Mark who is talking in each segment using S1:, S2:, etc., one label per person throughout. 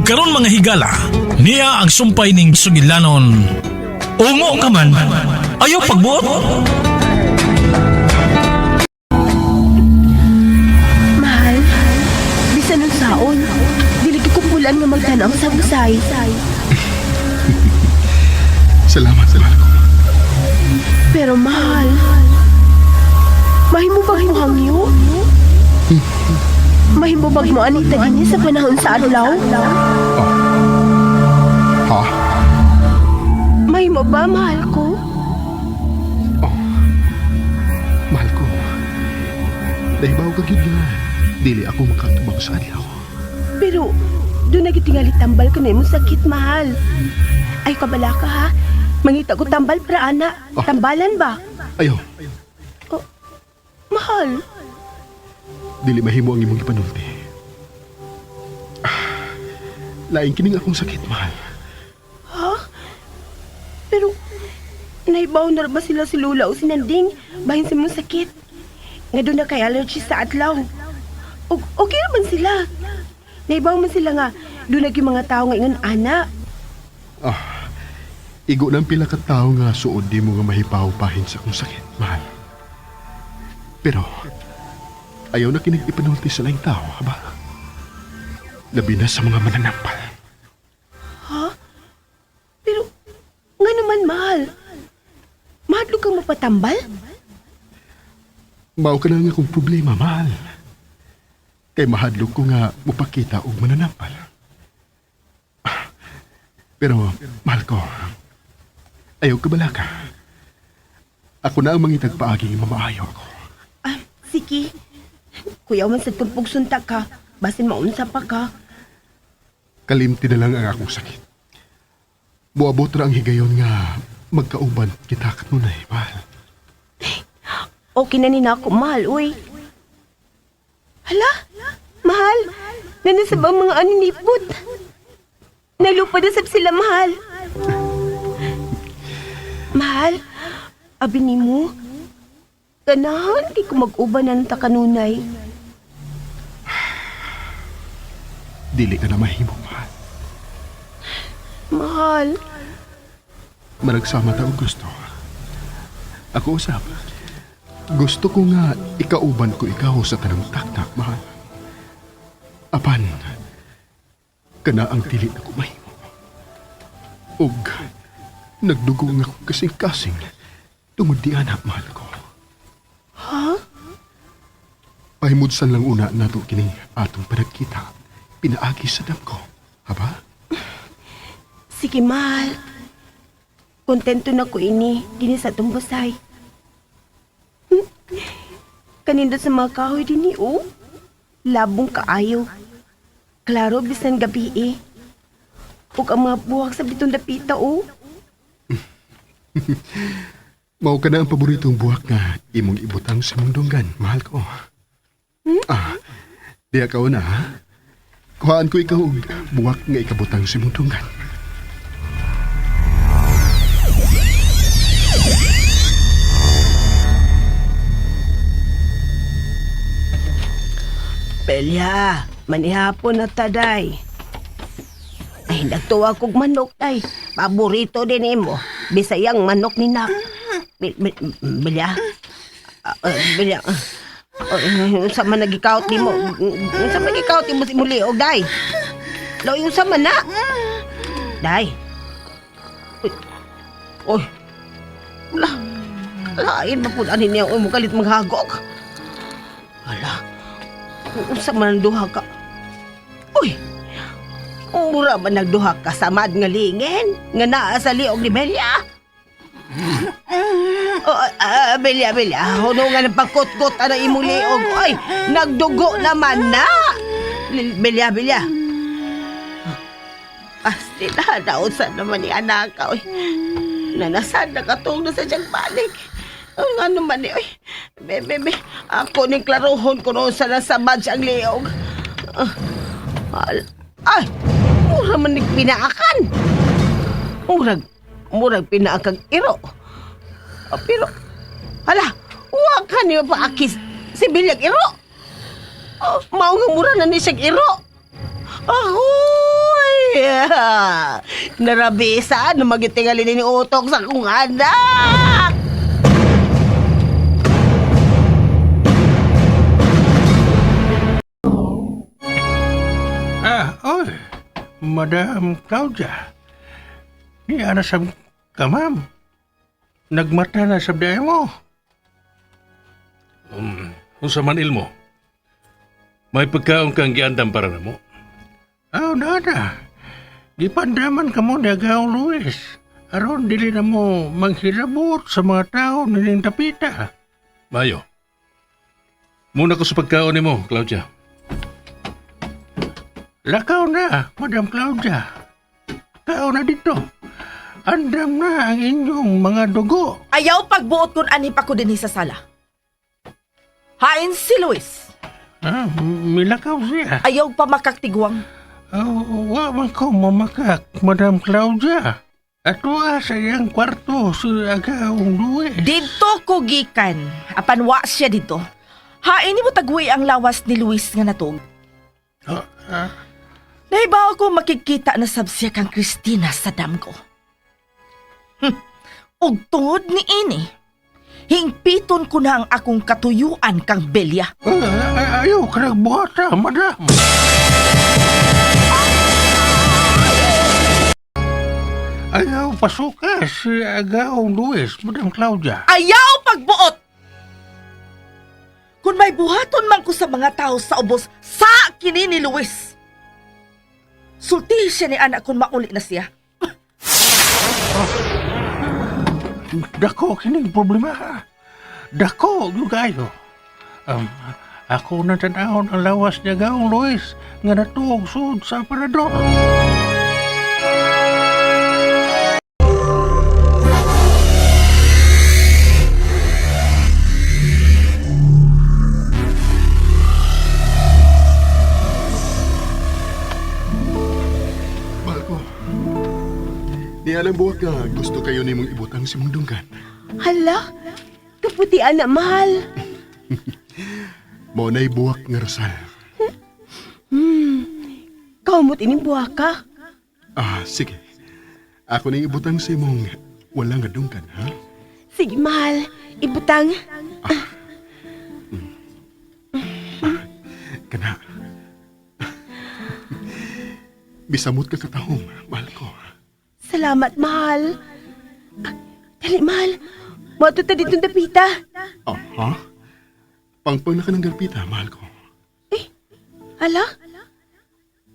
S1: karon mga higala, niya ang sumpay ning sugilanon. Ungo ka man, ayaw pagbuot.
S2: Mahal, bisan unsaon, dili ko kumpulan nga magtan-aw sa busay.
S3: Salamat, mahal ko.
S2: Pero mahal, mahimo bag mo hangyo? Mahimo bag mo anita dinhi sa panahon sa adlaw?
S3: Ha?
S2: Mahimo ba, mahal ko?
S3: Oh. Mahal ko. Nahibaw ka gyud nga. Dili ako makatubang sa adlaw.
S2: Pero doon nagitingali tambal ko na imong sakit, mahal. Ay, kabala ka ha. Mangita ko tambal para ana.
S3: Oh.
S2: Tambalan ba?
S3: Ayaw,
S2: Oh, mahal.
S3: dili mahimo ang imong gipanulti. Ah, laing kining akong sakit, mahal.
S2: Pero, naibaw na ba sila si Lula o si Nanding? Bahin sa mong sakit. Nga doon na kay allergy sa adlaw. O, okay naman sila. Naibaw man sila nga, doon na yung mga tao nga ingon, ana.
S3: Ah, igo ng pila ka tawo nga suod di mo nga mahipaw-pahin sa akong sakit, mahal. Pero, ayaw na kinig ipanulti sa laing tao, haba? Labi na sa mga mananampal.
S2: Pero, nga naman, mahal. Mahadlok kang mapatambal?
S3: Mao ka na nga akong problema, mahal. Kay mahadlok ko nga mupakita og mananampal. Ah, pero, mahal ko, ayaw ka balaka. Ako na ang mangitag paagi mamaayo ako.
S2: Ah, sige. Kuya, man sad kong pugsunta ka. Basin maunsa pa ka.
S3: Kalimti na lang ang akong sakit. Muabot ra ang higayon nga magkauban kita kanunay, mahal.
S2: Okay na ni na ako, mahal, uy. Hala, mahal. Nanasa ba ang mga aninipot? Nalupa na sab sila, mahal. Mahal, abi nimo. Ganahan kay ko mag-uban na ng takanunay.
S3: Dili ka na mahimo, mahal.
S2: Mahal,
S3: Managsama ta og gusto. Ako usab. Gusto ko nga ikauban ko ikaw sa tanang taktak, mahal. Apan, kana ang dili na ko mahimo. Ug nagdugo nga akong kasing-kasing tungod di anak, mahal ko.
S2: Ha?
S3: Pahimudsan lang una nato kining atong panagkita. Pinaagi sa damgo. Haba?
S2: Sige, mahal. Kontento na ko ini, dini sa atong busay. Kanindo sa mga kahoy dinhi, oh. Labong kaayo. Klaro, bisan gabi eh. Ug ang mga buwak sa bitong dapita, oh.
S3: Mao ka na ang paboritong buhak nga imong ibutang sa mong dunggan, mahal ko. Ah, diya ka una, ha? Kuhaan ko ikaw og buwak nga ikabutang sa imong dunggan.
S2: Pelya, manihapon na taday. Ay, nagtuwa kog manok ay. Paborito din imo. Bisayang manok ni Nak. Belya? Ah, Belya. Unsa man nagikaut nimo? Unsa man nagikaut nimo si muli og day? Law unsa man na? Day. Uy. Oy. Wala. Lain ba pud ani niya oy mo kalit maghagok. Hala. Unsa man ang duha ka? Uy! Mura ba nagduha ka sa mad nga lingin? Nga naa sa liog ni Belia? Oh, Belia, Belia, hunungan ng pagkutkot ana imong liog. Ay, nagdugo naman na! Belia, Belia. Pastila, nausa naman ni anak ka. Uy. Nanasad na katong na sa siyang balik. Ang ano man ni, oy. Be, be, be. Ako ning klarohon ko noon sa nasamad siyang liog. Ah, ay, mura man ni pinaakan. Murag, murag pinaakang iro. Ah, pero, hala, wa ka niyo paakis si Bilyag iro. Oh, mao nga mura na ni siyang iro. Ahoy! Narabisa, no magitingali ni utok sa akong anak.
S4: Ah, oy. Madam Claudia. Ni ana sa ka, ma'am. Nagmata na sa biyahe mo.
S5: Unsa man ilmo? May pagkaon kang giandam para namo.
S4: Ah, nada. Gipandaman ka mo ni Agaw Luis. Aron dili na mo manghilabot sa mga tao nining tapita.
S5: Mayo. Muna ko sa pagkaon nimo, Claudia.
S4: Lakaw na, Madam Claudia. Kao na dito. Andam na ang inyong mga dugo.
S6: Ayaw pagbuot kun ani pa ko dinhi sa sala. Hain si Luis.
S4: Ah, milakaw siya.
S6: Ayaw pa makaktiguang.
S4: Oh, wa man ko mamakak, Madam Claudia. Ato sa iyang kwarto si Agaong Luis.
S6: Didto ko gikan. Apan wa siya dito. Hain nimo tagwi ang lawas ni Luis nga natog.
S4: Ah, ah,
S6: Nahibaw ko makikita na sab siya kang Christina sa damgo. Ug tungod ni ini, hingpiton ko na ang akong katuyuan kang Belia.
S4: ah, ayaw ka nagbuhata, Madam. Ayaw pasuka si Agaong Luis, Madam Claudia.
S6: Ayaw pagbuot! Kung may buhaton man ko sa mga tao sa ubos, sa kini ni Luis. Sulti siya ni anak kung mauli na siya.
S4: Dako kining problema. Ha. Dako gyud kayo. Ako na tan-awon ang lawas ni Agaong Luis nga natuog sud sa aparador.
S3: Mahal ko. Di alam buwak ka, gusto kayo ni mong ibutang si mong dunggan.
S2: Hala, kaputian na, mahal.
S3: Mao na'y buwak nga rosal.
S2: Kaumot ining buwaka.
S3: Ah, sige. Ako nang ibutang si mong wala nga dunggan, ha?
S2: Sige, mahal. Ibutang.
S3: Kana. Bisamot ka katahom, mahal ko.
S2: Salamat, mahal. Ah, dali, mahal. Moto ta ditong dapita.
S3: Oh, ha? Pangpang na ka ng garpita, mahal ko.
S2: Eh, hala?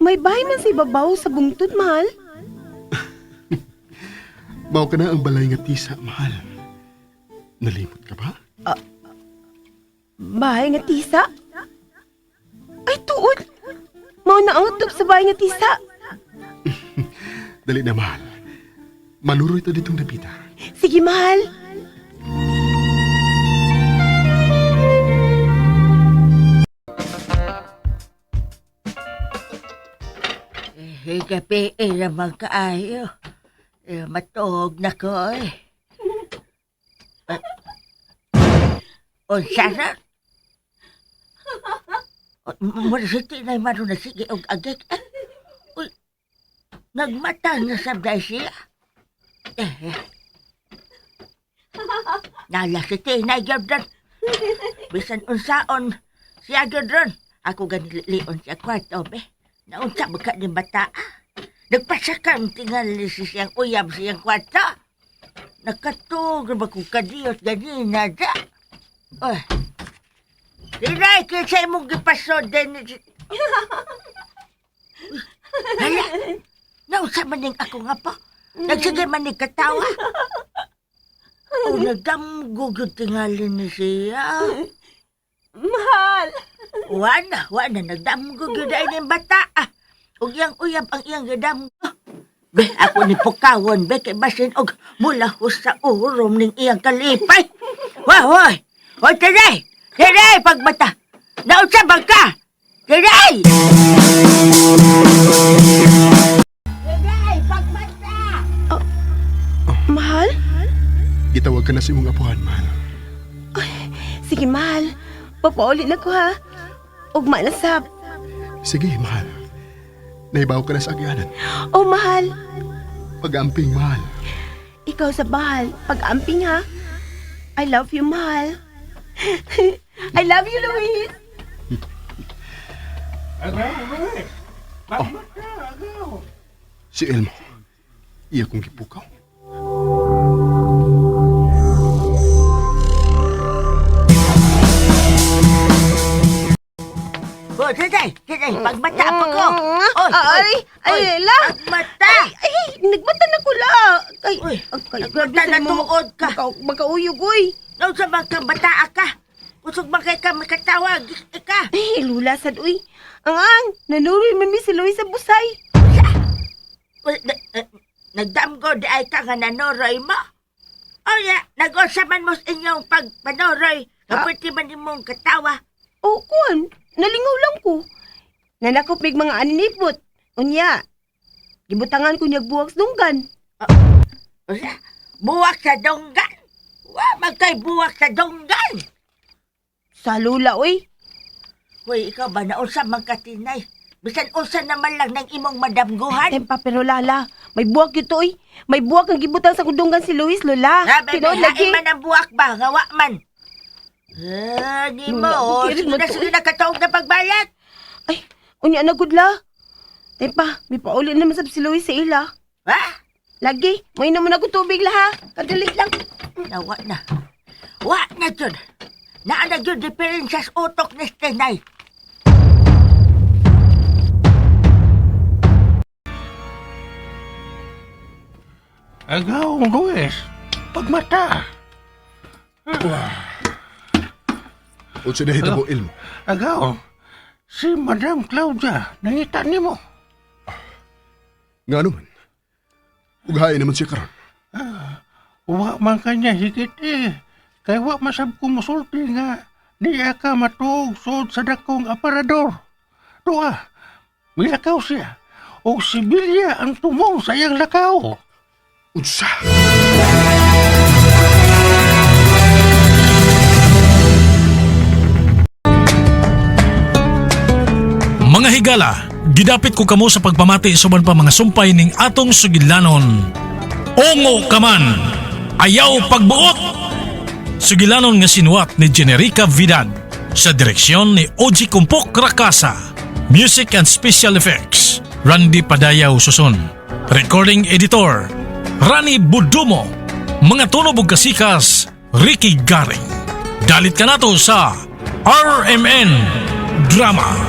S2: May bahay man sa ibabaw sa bungtod, mahal.
S3: Mao ka na ang balay nga tisa, mahal. Nalimot ka ba?
S2: Bahay nga tisa? Ay, tuod! Mao na ang utop sa bahay nga tisa.
S3: Dali na, mahal. Maluroy ta ditong dapita.
S2: Sige, mahal.
S7: Eh, gabi eh, naman kaayo. Eh, matuog na ko eh. Eh, unsa na? Muna si Tinay Maro na sige og agik. Eh, uy, nagmata na sa siya. Eh, eh. Nala si Tinay gyud. Bisan unsaon siya gyud ron. Ako ganilion siya kwarto be. Naunsa ba ka ni bata? Nagpasakan tingali si siyang uyab siyang kwarto. Nakatug ba kung kadiyot ganina da? Oy. Tinay, kinsa imong gipasod din ni... Uy, hala! Naunsa man ning ako nga po? Nagsige man ni katawa. O nagdamgo gyud tingali ni siya.
S2: Mahal!
S7: Wala, wala. Nagdamgo gyud ay ning bata. Ah. Ug iyang uyab ang iyang gidamgo. Be, ako ni Pukawon, be, kay basin og mulahos sa urom ning iyang kalipay. Hoy, hoy! Hoy, tinay! Tinay, pagbata! Naunsa ba ka? Tinay! Tinay, pagbata!
S2: Mahal?
S3: Gitawag ka na sa imong apuhan, mahal.
S2: Sige, mahal. Papauli na ko, ha? Ugma na sab.
S3: Sige, mahal. Nahibaw ka na sa agyanan.
S2: Oh, mahal.
S3: Pag-amping, mahal.
S2: Ikaw sa bahal. Pag-amping ha. I love you, mahal. I love you, Luis.
S4: Agaw, Luis. Pagmata, agaw.
S3: Si Elmo. Iya kong gipukaw.
S7: Oh, sige, sige, pagmata pa ko. Oy,
S2: Ay, ay, la.
S7: Pagmata.
S2: Ay, nagmata na ko la. Ay,
S7: Uy,
S2: ay,
S7: nagmata
S2: sa
S7: na
S2: imo,
S7: tuod ka.
S2: Makauyog, uy.
S7: Naw sa mga bata ka. Kusog man kay ka makatawag. Ika.
S2: Ay, lula sad, uy. Ang, nanuroy man mi si Luis sa busay.
S7: Uy, nagdamgo di ay ka nga nanoroy mo. O ya, nag-usa man mo sa inyong pagpanoroy. Kapati man imong katawa.
S2: O, kuan, nalingaw lang ko. Nanakop mig mga aninipot. Unya, gibutangan ko niyag buwak sa dunggan.
S7: Usa, buwak sa donggan. Wa man kay buwak sa donggan.
S2: Sa lula, uy.
S7: Uy, ikaw ba nausa man ka tinay? Bisan usa naman lang ng imong madamguhan.
S2: Tempa pero lala, may buwak yun to, uy. May buwak ang gibutang sa kudunggan si Luis, lola.
S7: Grabe,
S2: Tinuod
S7: may
S2: lagi.
S7: hain man ang buwak ba? Nga wa man. Eh, di mo.
S2: Lola,
S7: Oh.
S2: kirin
S7: Sige
S2: mo
S7: na,
S2: to,
S7: sige na, kataog na pagbayad.
S2: Ay, unya na gud la. Tempa, may pauli naman sab si Luis sa ila.
S7: Ha?
S2: Lagi, may naman ako tubig la ha. Kadali lang.
S7: Na, wa na. Wa na dyan. Naa na dyan diferensya sa utok ni Stenay.
S4: Agaw, Luis. Pagmata.
S3: Unsa na hitabo, Elmo?
S4: Agaw, si Madam Claudia, nangita nimo.
S3: Nga naman. Ughain naman siya karon.
S4: Wa man kanya higit eh. Kay wa masab ko musulti nga niya ka matuog sud sa dakong aparador. Duha, milakaw siya. O si Bilya ang tumong sa iyang lakaw.
S3: Unsa?
S1: Mga higala, gidapit ko kamo sa pagpamati suban pa mga sumpay ning atong sugilanon. Ongo kaman, ayaw pagbuot! Sugilanon nga sinuwat ni Generica Vidad sa direksyon ni Oji Kumpok Rakasa. Music and Special Effects, Randy Padayaw Susun. Recording Editor, Rani Budumo. Mga tunog ug kasikas, Ricky Garing. Dalit ka nato sa RMN Drama.